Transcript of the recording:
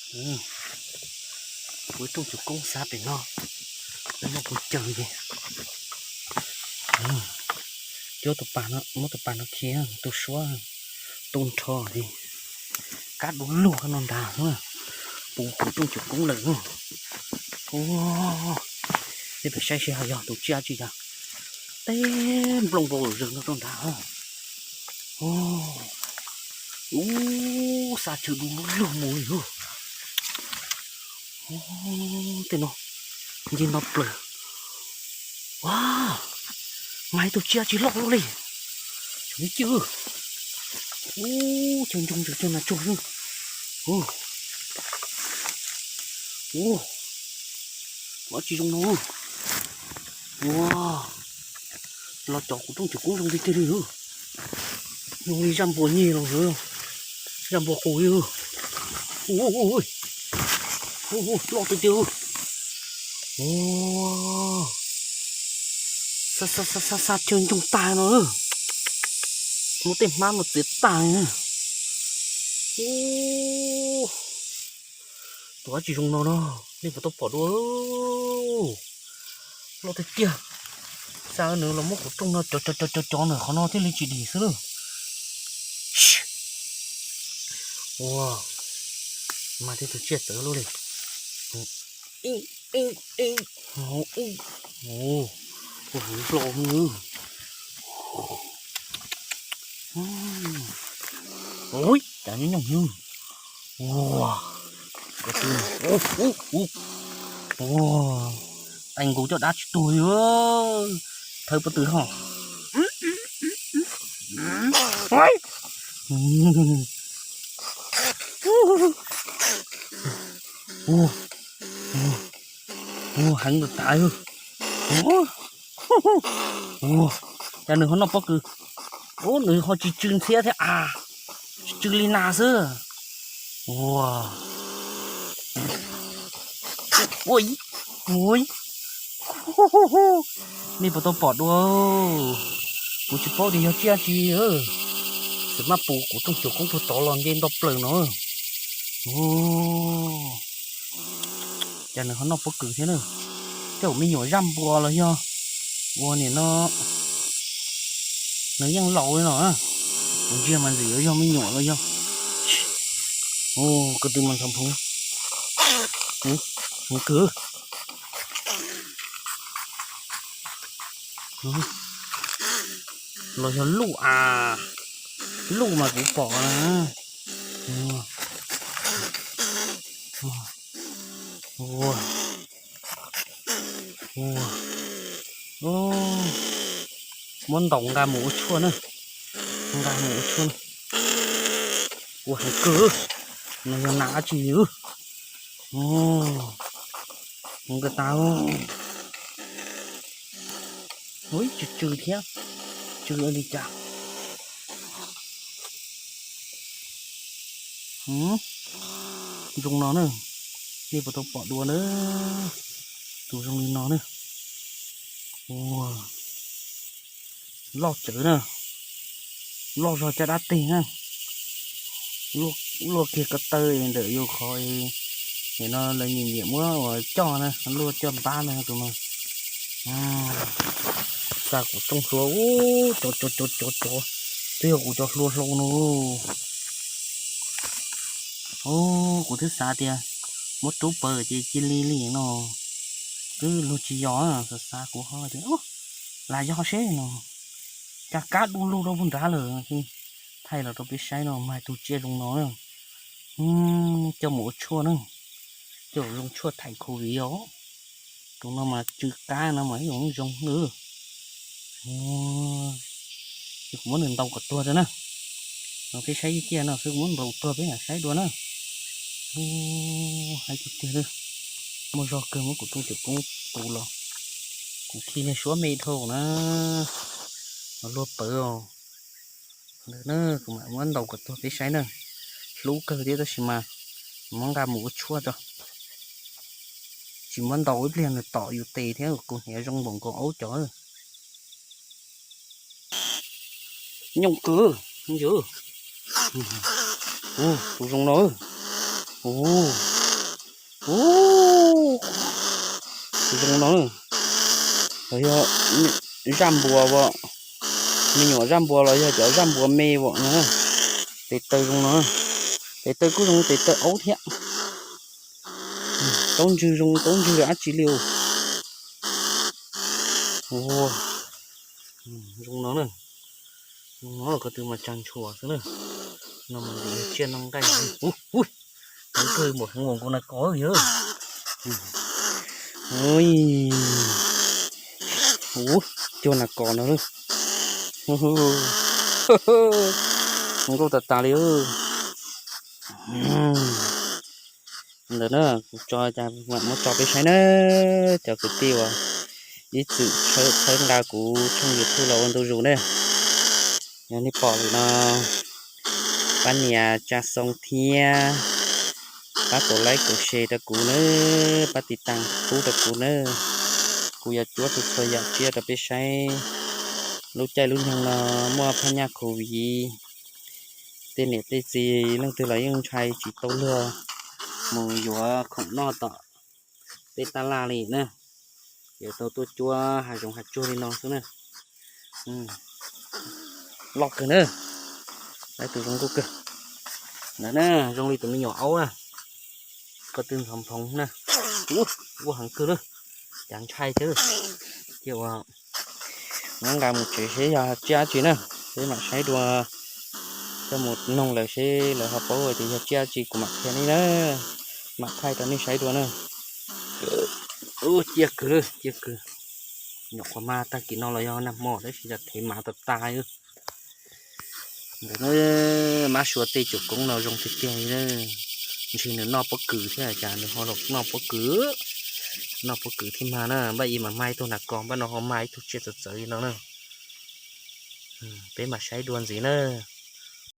Kuv rooj cov koob xav pem no, no kuv caw ces, cov tus pas no, muab tus pas no khi tus suab tu nrho li, kab du lug no nrad, puv kuv rooj cov koob lawm. Nej pem saib seb ho yog tus tsiaj tsi yog, teb nplooj npau zawg no rau nrad. Ub, xa chaw du lug mus li. Tej no nce nto plaws. Ua, mas ib tug tsiaj tsis loj li. Tseem ci. Ub, chaw ncoo chaw na tsuag xwb. Ub, ua tsis zoo no. Ua, los cov kuv rooj cov koob zoo tiag tiag li. Zoo li zaj npua nyeg los, zaj npua qus li. Loj tiag tiag. Ua, xa xa xa xa chaw ncoo tag no. Muab tej hmab no txiav tag. Ub, tus dab tsi zoo no no, nej puas tau pom dua. Loj tiag tiag. Xa nws los muab kuv rooj no cov cov cov cov nws qhov no thiaj li tsis dim xwb lawm. Ua, mas tej tus tsiaj txawv luaj li. Ua, heev hlo. Ui, cas nyob nyooj ywg. Ua, ua, ua, tais nkaus coj dab tsis tuag li. Thawb pob tw ho. Ua, heev tas tas. Ua, cas nws ho noj pob kws. Ub, nws ho tsis tsw ntxhiab thiab a, tsis tsw li nas xwb. Ua, ua, ua, nej puas tau pom dua. Kuv tsis paub tias yog tsiaj tsi, txawm maj pus kuv rooj cov koob puag tod los nce nto plaws no. Cas nws ho noj pob kws thiab na. Tej zaum me nyuam zaj npua los yog ua nim no nws yeej laus li no. Kuv ntsia mas ntxim yuav yog me nyuam los yog. Ko tw mas ntxhov phoov, heev kawg. Los yog luj a, luj mas kuv pom na. Ua, ua, muab ntaus nqa mus ua tshuaj na, nqa mus ua tshuaj na. Ua heev kawg, no yog nas dab tsi li. Nkawd tas, ui, tsw tsw thiab, tsw ua li cas. Zoo no na, nej puas tau pom dua na, tus zoo li no na. Ua, loj tsawv na, loj zog caj dab teg na. Luaj kiag ko taw ntawm yus qhov, nim no lawv nyiam nyiam muab ua coj na, luaj coj npab na tus no. Xa kuv rooj hlua ub, cov cov cov cov cov, twb yog kuv cov hlua hlau no. Kuv twb xav tias muab rub pawg ces cia li li no, twb luag tsis yog, xav xav kuv ho tias lam yog seb no, cas kab du lug rau puag nrad lawm, thaij los rau peb saib no mas tus tsiaj zoo no, coj mus ua tshuaj na, coj zoo tshuaj thaiv covid os. Tus no mas tsw kab no mas ib yam zoo na. Ces kuv muab nws ntaus kom tuag rau na. No peb saib ib ciaj no xwb, kuv muab ntaus tuag peb mam saib dua na. Hais tiag tiag, muaj zog kawg muab kuv rooj cov koob tu los. Kuv khi niag suab me dhau na, luag pawv os. Ntawd na, kuv mam muab ntaus kom tuag peb saib na. Hlub kawg thiab tab sis mas muab nqa mus ua tshuaj tso. Tsis muab ntaus ib pliag nws tom yus tes thiab kuv hniav zoo npaum nkaus aub cov. Nyooj kawg, tus zoo no. Ub, zoo no, los yog zaj npua as, me nyuam zaj npua los yog cov zaj npua me as no. Tes taw zoo no, tes taw kuj zoo tes taw aub thiab. Taub ntswg zoo, taub ntswg dab tsi li. Zoo no na, zoo no ko tw mas tsag ntshua xwb na. No mas tsiaj noj nqaij. Ub, heev kawg npaum heev npaum nkaus na kos yog. Ub, cuag nas kos no lawm. Nkauj tas tas li. Ntawd na, kuv tso, muab tso peb saib na, cov kwv tij uas ib txwm txhawb nqa kuv tshooj YouTube los ua ntu zus na. Yog nej pom lawm no, pab nias tsa xoo thiab pab kaum like kaum share rau kuv na, pab tiv tas pub rau kuv na. Kuv yuav cuab txhua txhua yam tsiaj rau peb saib. Lub caij lub nyoog no muaj phab nyaj COVID, tej niam tej txiv leej twg los yeej ntshai tsis tau luag mus yuav khoom noj tom peb tab laj li na. Yuav tau tuaj cuab hav zoov hav tsuag li no xwb na. Loj kawg na, lawv tus zoo nkauj kawg. Ntawd na, zoo li tus me nyuam aub na, ko tw ntxhov nphoov na. Ub, ua heev kawg lawm, cas ntshai thiab. Cia ua, muab nqa mus tsev seb yog tsiaj dab tsi na, peb mam saib dua. Coj mus noog lawv seb lawv ho paub tias yog tsiaj dab tsi kuv mam qhia nej na, mam thaij rau nej saib dua na. Ub, ciaj kawg, ciaj kawg. Nyuam qhuav mag tag kis no los yog nag hmo tab sis cas thev mav tas tas. Ntawd na, mab suav tej cuam koob no zoo tiag tiag li na. Ntshe nws noj pob kws thiab cas nws ho los noj pob kws. Noj pob kws thiab mag na, npaj ib mam mag ib tug nas kos, npaj no ho mag ib tug tsiaj txawv txawv li no na. Peb mam saib dua ntxiv na.